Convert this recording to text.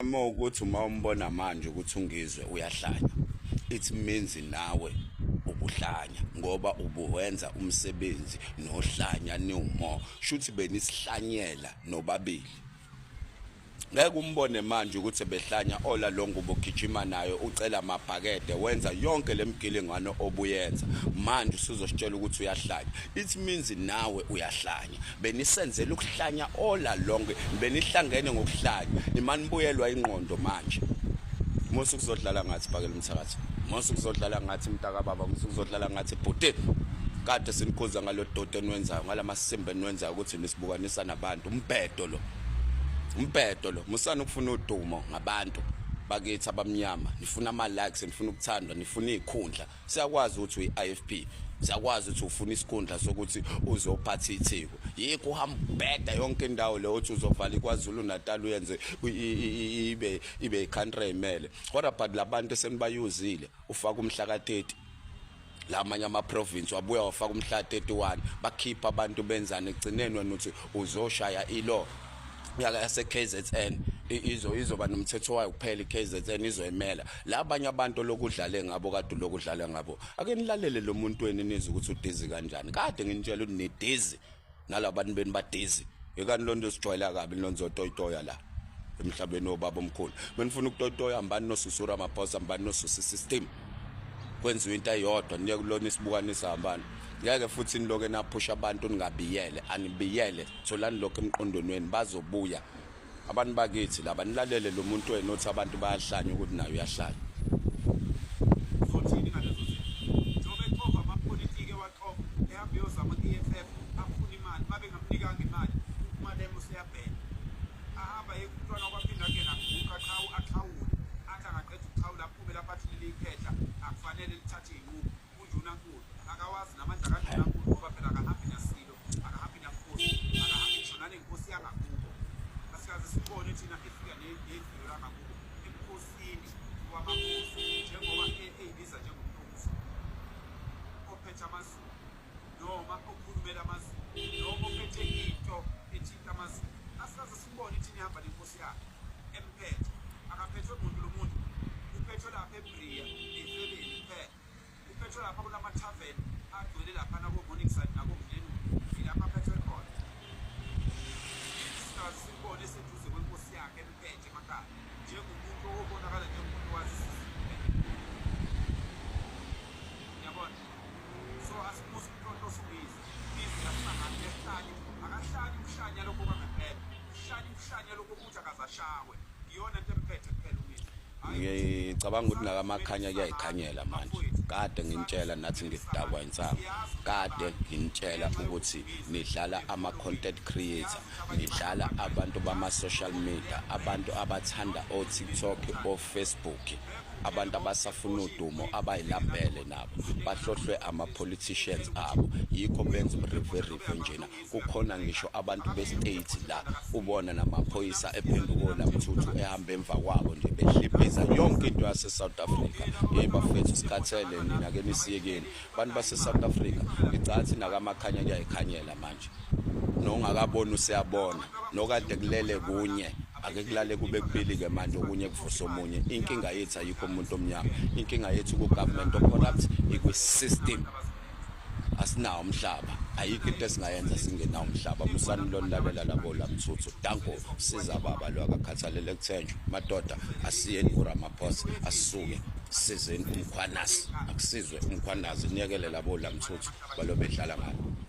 Uma ukuthi uma umbona manje ukuthi uNgizwe uyahlanya, it means nawe ubuhlanya ngoba ubuwenza umsebenzi nohlanya niwumo shuthi benisihlanyela nobabili. Ngeke umbone manje ukuthi behlanya ola lo ngubo ugijima nayo ucela amabhakede wenza yonke lemgilingwane obuyenza manje usuzositshela ukuthi uyahlanya. It means nawe uyahlanya. Benisenzela ukuhlanya ola lonke benihlangene ngokuhlanya nimanibuyelwa ingqondo manje. Musa ukuzodlala ngathi phakela umthakathi. Musa ukuzodlala ngathi mntaka baba, musa ukuzodlala ngathi bhuti. Kade sinikhuza ngalodoti eniwenzayo ngalamasimba eniwenzayo ukuthi nisibukanisa nabantu umbhedo lo. Umbhedo lo musani ukufuna udumo ngabantu bakithi abamnyama nifuna ama likes nifuna ukuthandwa nifuna izikhundla siyakwazi ukuthi uyi-IFP siyakwazi ukuthi ufuna isikhundla sokuthi uzophatha iTheku yikho uhamba ubheda yonke indawo leyo uthi uzovala iKwaZulu Natal uyenze ibe ibe i-country emele kodwa but labantu esenibayuzile ufaka umhla ka-30 lamanye ama-province wabuya wafaka umhla 31 bakhipha abantu benzani ekugcineni wena uthi uzoshaya ilo yase-KZN izo izoba nomthetho wayo kuphela i-KZN izoyimela labanye abantu lokudlale ngabo kade lokudlala ngabo ake nilalele lo muntu wenu nizwe ukuthi udizi kanjani kade nginitshela ukuthi nidizi nalabantu benu badizi yekani lonto sijwayela kabi nonzotoyitoya la emhlabeni wobaba omkhulu benifuna ukutoyitoya hambani nosusura amaphosa hambani nosusa system kwenziwa into eyodwa niye kulona isibukanisa hambani ngeke futhi niloke naphusha abantu ningabiyele anibiyele tholani lokho emqondweni wenu bazobuya abantu bakithi laba nilalele lo muntu wenu othi abantu bayahlanya ukuthi naye uyahlanya. Uzothini ngalezo zinto? Njengoba exova amapolitiki ewaxova ehamba eyozama ku-EFF afuna imali babengamnikanga imali uMalema useyabheda ahamba ye kumntwana kwaphinda kuyena aguqa axhawule athi angaqeda ukuxhawula aphume lapho athi leli khehla akufanele lithathe iy'nqumo undunankulu akawazi namandla kandunankulu ngoba phela akahambi nasilo akahambi namkhosi akahambi ngisho nanenkosi yangakubo asikaze sibone thina efika neviyo langakubo ebukhosini wamakhosi njengoba e-, eyibiza njengomntu ophethe amazulu noma okhulumela amazulu noma ophethe into ethinta amazulu asikaze sibone thina ihamba nenkosi yakhe emphethe akaphethwe muntu lo muntu uphethwe lapha ebriya nefebeni kuphela Uphethwe lapha kulama-tavern agcwele laphana ko-Morningside nako-Glenwood, yilapho aphethwe khona. Sikaze simbone eseduze kwenkosi yakhe emphethe emakhaya njengomuntu obonakala njengomuntu owazi isiZulu. Uyabona? So asimusa umntu ubizi. Ubizi kahlangani uyahlanya. Akahlanye ukuhlanya lokho kwangempela. Uhlanya ukuhlanya lokho ukuthi akazashawe. Iyona into emphethe kuphela ubizi. Ngicabanga ukuthi nakamakhanya kuyayikhanyela manje. Kade nginitshela nathi ngidakwa insangu. Kade nginitshela ukuthi nidlala ama-content creator, nidlala abantu bama-social media, abantu abathanda o-TikTok, o-Facebook, abantu abasafuna udumo abayilambele nabo bahlohlwe ama-politicians abo. Yikho benza umriverive njena. Kukhona ngisho abantu be-state la ubona namaphoyisa ephenduka olamthuthu ehamba emva kwabo nje behliphiza yonke into yase-South Africa. Hey bafethu sikhathele nina ke nisiyekeni bantu base-South Africa. Ngicathi nakamakhanya kuyayikhanyela manje, nongakaboni useyabona, nokade kulele kunye ake kulale kube kubili-ke manje, okunye kuvusa omunye. Inkinga yethu ayikho umuntu omnyama, inkinga yethu ku-government o-corrupt, ikwi-system. Asinawo umhlaba, ayikho into esingayenza singenawo umhlaba. Musani lonilalela labo lamthuthu danko siza baba lo akakhathalele kuthenjwa madoda. Asiyeni kuRamaphosa, asisuke sizeni uMkhwanazi, akusizwe uMkhwanazi, niyekele labo lamthuthu balo bedlala ngalo.